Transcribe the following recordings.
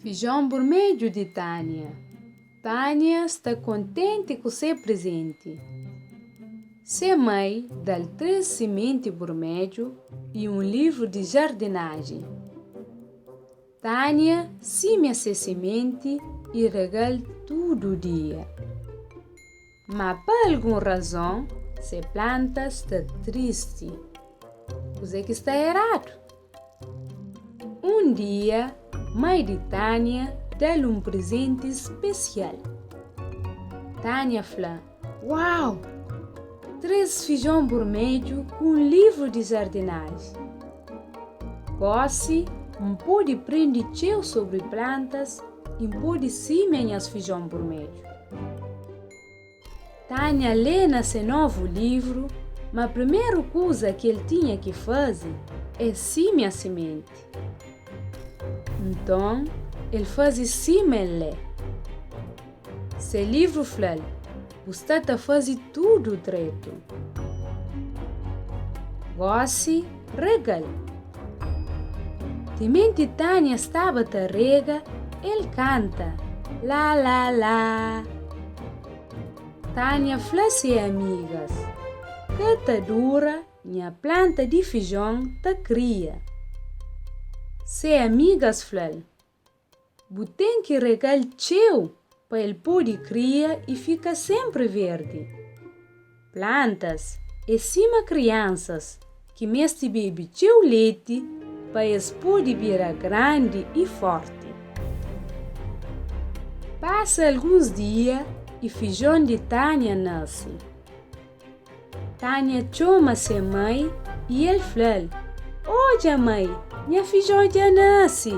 Fijon burmedju di Tânia. Tânia sta kontenti ku se prezenti. Se mai da-l 3 simenti burmedju i un livru di jardinajen. Tânia símia se simenti i rega-l tudu dia. Má pa algun razon, se planta sta tristi. Kuzê ki sta eradu? Un dia, mai di Tânia da-l un prezenti spesial. Tânia fla, Uau! 3 fijon burmedju ku un livru di jardinaji! Gósi N pode prende txeu sobri plantas i N pode símia nhas fijon burmedju. Tânia lé na se novu livru ma primeru kuza ki el tinha ki faze é símia simenti. Nton, el faze sima el lé. Se livru fla-l, Bu sta ta faze tudu dretu. Gósi, rega-l. Timenti Tânia staba ta rega, el kanta, La la la. Tânia fla se amigas, Ka ta dura, nha planta di fijon ta kria. Se amigas fla-l, Bu ten ki rega-l txeu pa el pode kria i fika sénpri verdi. Plantas é sima kriansas ki meste bebe txeu leti pa es pode bira grandi i fórti. Pasa alguns dia i fijon di Tânia nase. Tânia txoma se mai i el fla-l, Odja, mai, nha fidjon dja nase!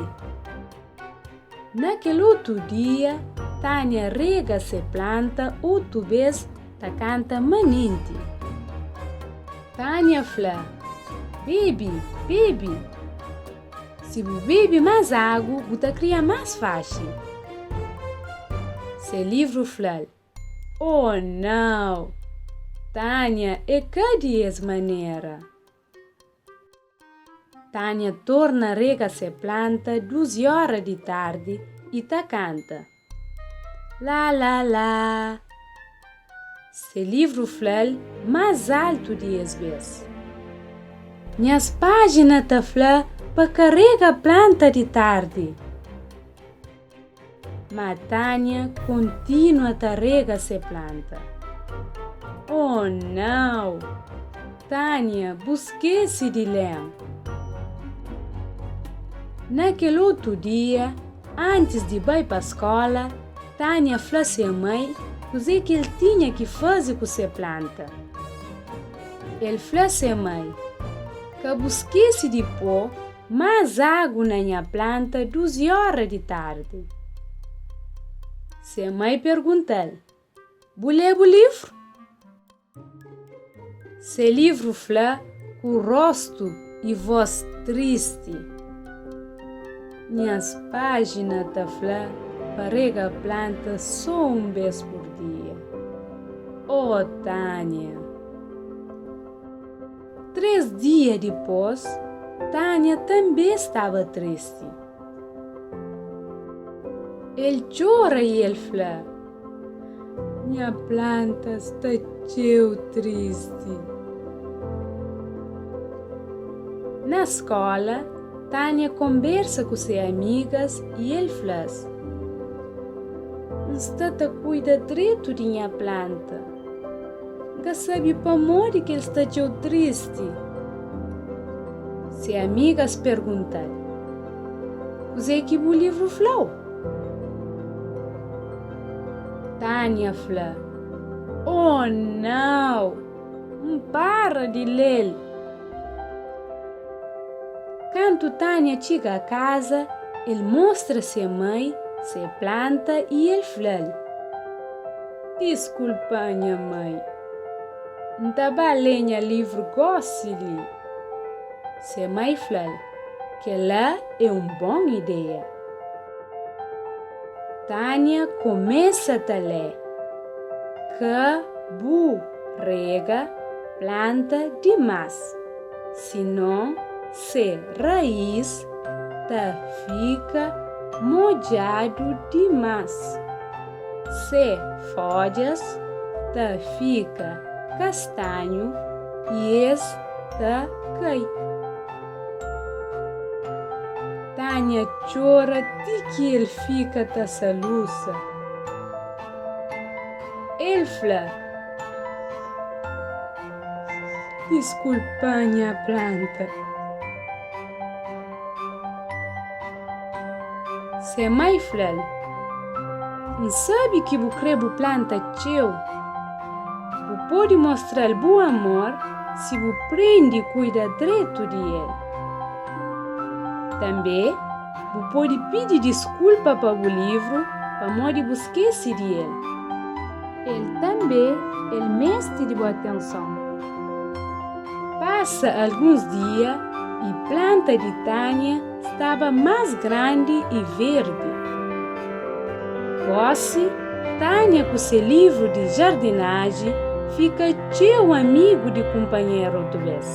Na kel otu dia, Tânia rega se planta otu bês ta kanta manenti. Tânia fla, Bebe, bebe! Si bu bebe más agu, bu ta kria más faxi. Se livru fla-l, Oh nau! Tânia é ka di es manera. Tânia torna rega se planta duzi óra di tardi i ta kanta, La la la. Se livru fla-l más altu di es bês. Nhas pájina ta fla pa ka rega planta di tardi. Má Tânia kontinua ta rega se planta. Oh, nau! Tânia, bu skese di lé-m! Na kel otu dia, antis di bai pa skóla, Tânia fla se mai kuzê ki el tinha ki faze ku se planta. El fla se mai, Ka bu skese di pô Más agu na nha planta duzi óra di tardi. Se mai pergunta-l, Bu lé bu livru? Se livru fla ku róstu i vós tristi, Nhas pájina ta fla pa rega planta sô un bês pur dia. Ó, Tânia! Três dia dipôs, Tânia tanbê staba tristi. El txora i el fla, Nha planta sta txeu tristi. Na skóla, Tânia konbersa ku se amigas i el fla-s, N sta ta kuida dretu di nha planta. N ka sabe pamodi ki el sta txeu tristi. Se amigas pergunta-l, Kuzê ki bu livru fla-u? Tânia fla, Oh, nau! N para di lé-l! Kantu Tânia txiga kaza, el mostra se mai se planta i el fla-l, Diskulpa-m nha mai, N ta ba lé nha livru gósi li. Se mai fla-l, Kel-la é un bon ideia. Tânia kumesa ta lé, Ka bu rega planta dimás. Sinon se raís ta fika modjadu dimás. Se fódjas ta fika kastanhu i es ta kai. Tânia txora ti ki el fika ta salusa. El fla, Diskulpa-m nha planta. Se mai fla-l, N sabe ki bu krê bu planta txeu. Bu pode mostra-l bu amor si bu prende kuida dretu di el. Tanbê, bu pode pidi diskulpa pa bu livru pamodi bu skese di el. El tanbê el meste di bu atenson. Pasa alguns dia i planta di Tânia staba más grandi i verdi. Gósi, Tânia ku se livru di jardinaji fika txeu amigu di kunpanheru otu bês.